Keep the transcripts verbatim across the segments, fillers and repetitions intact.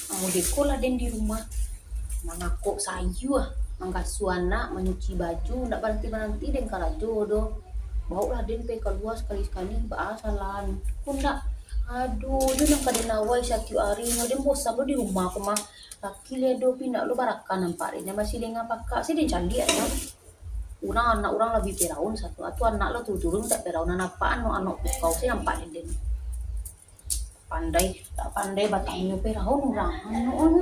Mode ko lah den di rumah, mangakok sayua, manggasuah anak, manyuci baju, ndak baranti-baranti den karajo doh. Baoklah den pai kalua sakali-sakali, baa salah ko ndak? Ado jo nan ka den awai satiok ari, den bosan lo di rumah ko mah. Laki lai ado, pindak lo baraka nampak den, masih lengah pakak, se den caliak nyo. Urang anak urang lah bi Firaun satu, atu anak lo turun-turun tak Firaun, anak apak, anak-anak pukau se nampak den. Pandai, tak pandai batanyo Firaun urang, anu, anu.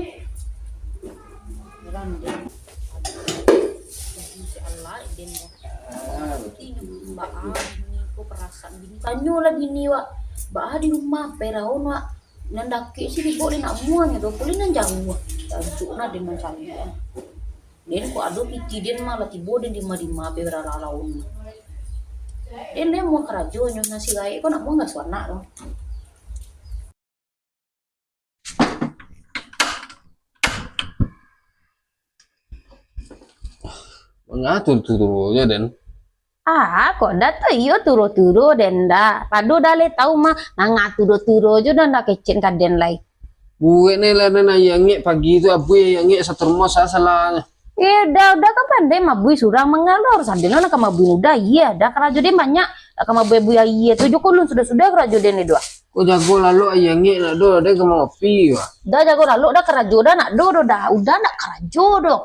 Heran den. Jadi si Allah den. Bini ko perasaan bini. Tanyolah bini wak. Baa di rumah Firaun wak. Nan dakek si dibao den nak mua nyo doh, pulih nan jauah. Tantu nah den mancari. Den kok ado piti den mah lah tibo den di ma-di ma pe baralaun. Den lai mua karajo nyo, nasi gaek ko nak mua ngasuah anak tu. Manga turu-turunyo den? Ah, kok ndak tu iyo turu-turu den ndak. Pado dah lai tau mah, manga turu-turu jo dah ndak kecek ka den lai. Buek ni lah nan ayah ngek pagi tu, abui ayah ngek satermos salah. Eh, dah, dah kan pandai mabui surang mangalor. Sadin lah nak ka mabui udah, iya. Dah karajo den banyak, nak ka mabui-bui aia tu jo kolun sudah-sudah karajo den ni doh. Ko jago lalok ayah ngek nak doh, den ka mangopi wak. Dah jago lalok dah karajo dah nak doh, doh dah. Udah nak karajo doh.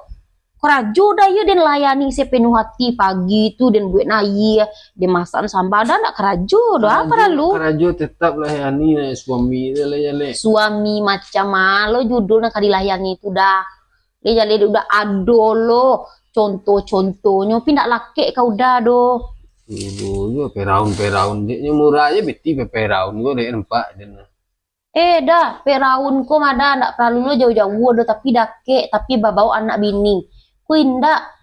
Karajo dah iyo den layani sepenuh hati, pagi tu den buek aia, den masak samba dah nak karajo doh. Apa Karajo, lalu? Karajo tetap layani suami tu lah, ya, Lek. Suami macam ma lo judul nak ka dilayani tu dah. Deh, jaleh dek udah ado lo contoh-contohnyo, pi ndak lakek ka udah doh. Iyo, iyo, Firaun, Firaun. Dek nyo murah je, beti pe Firaun ko dek nampak den. Eh, dah, Firaun ko mah dah, ndak paralu lo jauah-jauah doh, tapi dakek, tapi babao anak bini. Ko indak,